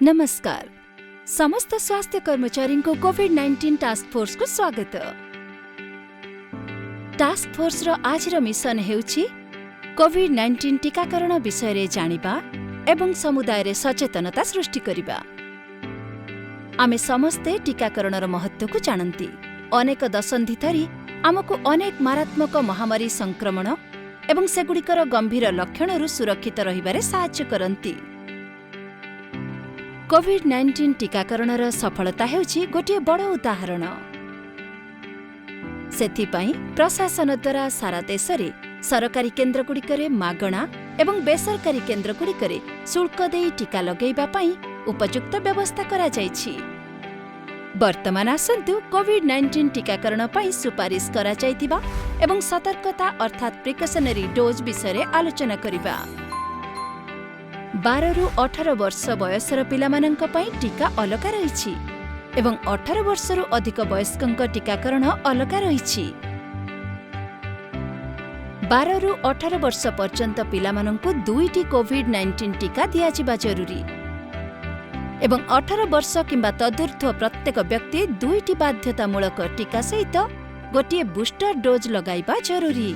ନମସ୍କାର। ସମସ୍ତ ସ୍ୱାସ୍ଥ୍ୟ କର୍ମଚାରୀଙ୍କୁ କୋଭିଡ-19 ଟାସ୍କ ଫୋର୍ସକୁ ସ୍ୱାଗତ। ଟାସ୍କ ଫୋର୍ସର ଆଜିର ମିଶନ ହେଉଛି କୋଭିଡ-19 ଟିକାକରଣ ବିଷୟରେ ଜାଣିବା ଏବଂ ସମୁଦାୟରେ ସଚେତନତା ସୃଷ୍ଟି କରିବା। ଆମେ ସମସ୍ତେ ଟିକାକରଣର ମହତ୍ତ୍ୱକୁ ଜାଣନ୍ତି। ଅନେକ ଦଶନ୍ଧି ଧରି ଆମକୁ ଅନେକ ମାରାତ୍ମକ ମହାମାରୀ ସଂକ୍ରମଣ ଏବଂ ସେଗୁଡ଼ିକର ଗମ୍ଭୀର ଲକ୍ଷଣରୁ ସୁରକ୍ଷିତ ରହିବାରେ ସାହାଯ୍ୟ କରନ୍ତି। କୋଭିଡ-19 ଟିକାକରଣର ସଫଳତା ହେଉଛି ଗୋଟିଏ ବଡ଼ ଉଦାହରଣ। ସେଥିପାଇଁ ପ୍ରଶାସନ ଦ୍ୱାରା ସାରା ଦେଶରେ ସରକାରୀ କେନ୍ଦ୍ରଗୁଡ଼ିକରେ ମାଗଣା ଏବଂ ବେସରକାରୀ କେନ୍ଦ୍ରଗୁଡ଼ିକରେ ଶୁଳ୍କ ଦେଇ ଟିକା ଲଗାଇବା ପାଇଁ ଉପଯୁକ୍ତ ବ୍ୟବସ୍ଥା କରାଯାଇଛି। ବର୍ତ୍ତମାନ ଆସନ୍ତୁ କୋଭିଡ-19 ଟିକାକରଣ ପାଇଁ ସୁପାରିଶ କରାଯାଇଥିବା ଏବଂ ସତର୍କତା ଅର୍ଥାତ୍ ପ୍ରିକସନାରୀ ଡୋଜ୍ ବିଷୟରେ ଆଲୋଚନା କରିବା। 12ରୁ 18 ବର୍ଷ ବୟସର ପିଲାମାନଙ୍କ ପାଇଁ ଟିକା ଅଲଗା ରହିଛି ଏବଂ 18 ବର୍ଷରୁ ଅଧିକ ବୟସ୍କଙ୍କ ଟିକାକରଣ ଅଲଗା ରହିଛି। 12ରୁ 18 ବର୍ଷ ପର୍ଯ୍ୟନ୍ତ ପିଲାମାନଙ୍କୁ ଦୁଇଟି କୋଭିଡ-19 ଟିକା ଦିଆଯିବା ଜରୁରୀ ଏବଂ 18 ବର୍ଷ କିମ୍ବା ତଦୁର୍ଦ୍ଧ୍ୱ ପ୍ରତ୍ୟେକ ବ୍ୟକ୍ତି ଦୁଇଟି ବାଧ୍ୟତାମୂଳକ ଟିକା ସହିତ ଗୋଟିଏ ବୁଷ୍ଟର ଡୋଜ୍ ଲଗାଇବା ଜରୁରୀ।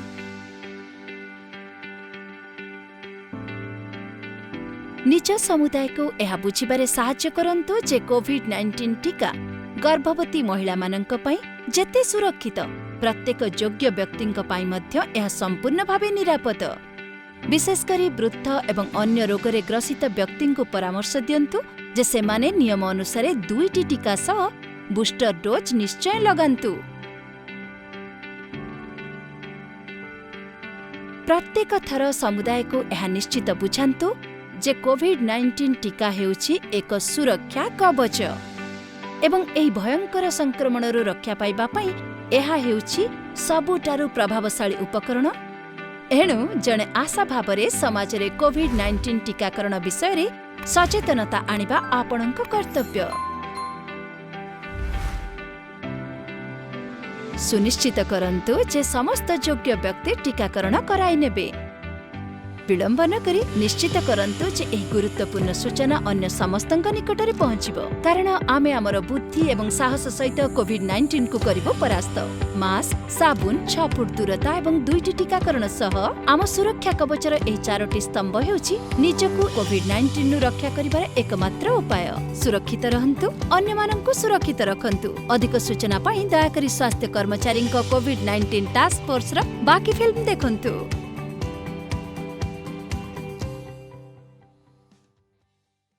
ନିଜ ସମୁଦାୟକୁ ଏହା ବୁଝିବାରେ ସାହାଯ୍ୟ କରନ୍ତୁ ଯେ କୋଭିଡ-19 ଟିକା ଗର୍ଭବତୀ ମହିଳାମାନଙ୍କ ପାଇଁ ଯେତେ ସୁରକ୍ଷିତ, ପ୍ରତ୍ୟେକ ଯୋଗ୍ୟ ବ୍ୟକ୍ତିଙ୍କ ପାଇଁ ମଧ୍ୟ ଏହା ସମ୍ପୂର୍ଣ୍ଣ ଭାବେ ନିରାପଦ। ବିଶେଷ କରି ବୃଦ୍ଧ ଏବଂ ଅନ୍ୟ ରୋଗରେ ଗ୍ରସିତ ବ୍ୟକ୍ତିଙ୍କୁ ପରାମର୍ଶ ଦିଅନ୍ତୁ ଯେ ସେମାନେ ନିୟମ ଅନୁସାରେ ଦୁଇଟି ଟିକା ସହ ବୁଷ୍ଟର ଡୋଜ୍ ନିଶ୍ଚୟ ଲଗାନ୍ତୁ। ପ୍ରତ୍ୟେକ ଥର ସମୁଦାୟକୁ ଏହା ନିଶ୍ଚିତ ବୁଝାନ୍ତୁ ଯେ କୋଭିଡ-19 ଟିକା ହେଉଛି ଏକ ସୁରକ୍ଷା କବଚ ଏବଂ ଏହି ଭୟଙ୍କର ସଂକ୍ରମଣରୁ ରକ୍ଷା ପାଇବା ପାଇଁ ଏହା ହେଉଛି ସବୁଠାରୁ ପ୍ରଭାବଶାଳୀ ଉପକରଣ। ଏଣୁ ଜଣେ ଆଶା ଭାବରେ ସମାଜରେ କୋଭିଡ-19 ଟିକାକରଣ ବିଷୟରେ ସଚେତନତା ଆଣିବା ଆପଣଙ୍କ କର୍ତ୍ତବ୍ୟ। ସୁନିଶ୍ଚିତ କରନ୍ତୁ ଯେ ସମସ୍ତ ଯୋଗ୍ୟ ବ୍ୟକ୍ତି ଟିକାକରଣ କରାଇନେବେ। ବିଳମ୍ବ ନ କରି ନିଶ୍ଚିତ କରନ୍ତୁ ଯେ ଏହି ଗୁରୁତ୍ୱପୂର୍ଣ୍ଣ ସୂଚନା ଅନ୍ୟ ସମସ୍ତଙ୍କ ନିକଟରେ ପହଞ୍ଚିବ, କାରଣ ଆମେ ଆମର ବୁଦ୍ଧି ଏବଂ ସାହସ ସହିତ କୋଭିଡ-19କୁ କରିବୁ ପରାସ୍ତ। ମାସ୍କ, ସାବୁନ, 6 ଫୁଟ ଦୂରତା ଏବଂ ଦୁଇଟି ଟିକାକରଣ ସହ ଆମ ସୁରକ୍ଷା କବଚର ଏହି ଚାରୋଟି ସ୍ତମ୍ଭ ହେଉଛି ନିଜକୁ କୋଭିଡ-19ରୁ ରକ୍ଷା କରିବାର ଏକମାତ୍ର ଉପାୟ। ସୁରକ୍ଷିତ ରହନ୍ତୁ, ଅନ୍ୟମାନଙ୍କୁ ସୁରକ୍ଷିତ ରଖନ୍ତୁ। ଅଧିକ ସୂଚନା ପାଇଁ ଦୟାକରି ସ୍ୱାସ୍ଥ୍ୟ କର୍ମଚାରୀଙ୍କ କୋଭିଡ-19 ଟାସ୍କ ଫୋର୍ସର ବାକି ଫିଲ୍ମ ଦେଖନ୍ତୁ।